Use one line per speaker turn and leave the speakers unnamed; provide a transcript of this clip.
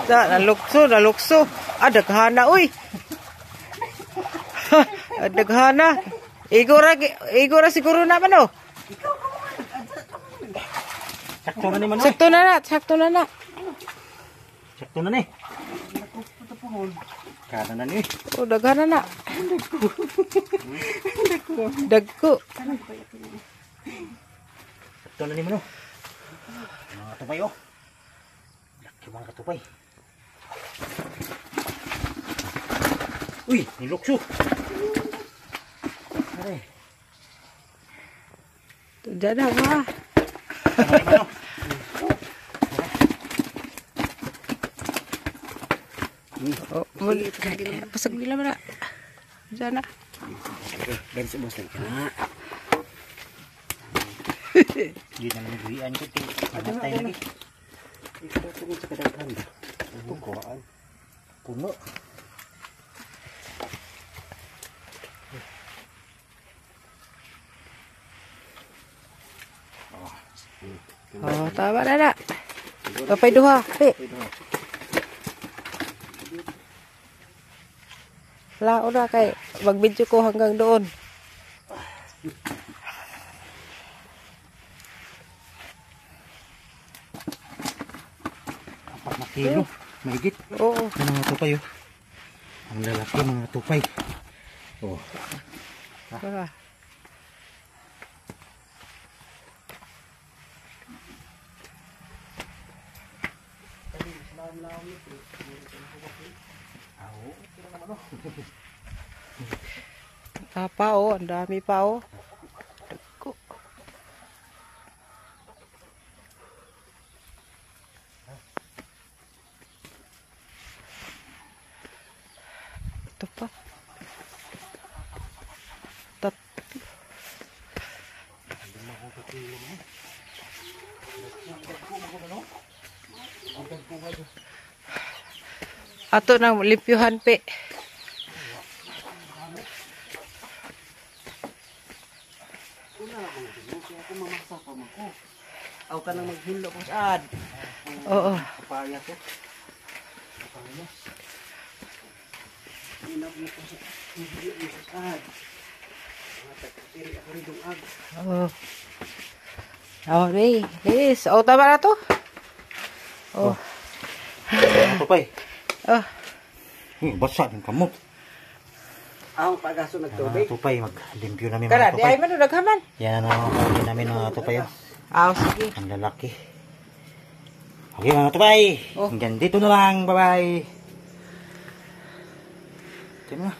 Da, nalukso, nalukso. Ah, daghana, uy. Daghana. Igo ra siguro na man, oh.
Sakto na ni man.
Sakto na na, sakto na na.
Sakto na ni. Kada na ni.
Oh, daghana na. Dagko.
Sakto na ni man, oh. Mga tupay, oh. Laki mga katupay. Uy, nilukso. Aray.
Diyan na, ha. Oh, pasag nila man na. Diyan na.
Bensi boss lang ka na. Hindi na naman buhian ko. Mamatay lagi.
Ikaw tungkol sa kadaghan. Ito kuhaan.
Puno.
Oh, tama na na. Papay duha. Pe. Lao na kay mag-video ko hanggang doon.
4 na kilo. Mahigit.
Oo.
Ang mga tupay, oh. Ang lalaki mga tupay. Oh.
Ah. Pa, oh, ang dami pa, oh. Dagko. Ito pa. Tatlo. Ato nang limpyuhan, pe.
Aw ka nang maghilo ko sad.
Oo.
Papaya ko. Papaya. Hinap mo ko sa hilo mo sa sad. Mga tagkatiri ako rin dungag.
Oo. Oh, hey, yes. Oh, tama na to. Oh.
Mga tupay.
Oh.
Basa yung kamot.
Aw pagaso
Mga
nagtubig.
tupay, maglimpyo namin
Kara,
mga
di ay
tupay.
man naghaman.
Yan ang huli namin mga tupay, oh.
Ah, sige.
Ang lalaki. Okay mga tupay.
Oh.
Hanggang dito na lang. Bye-bye. Ito na.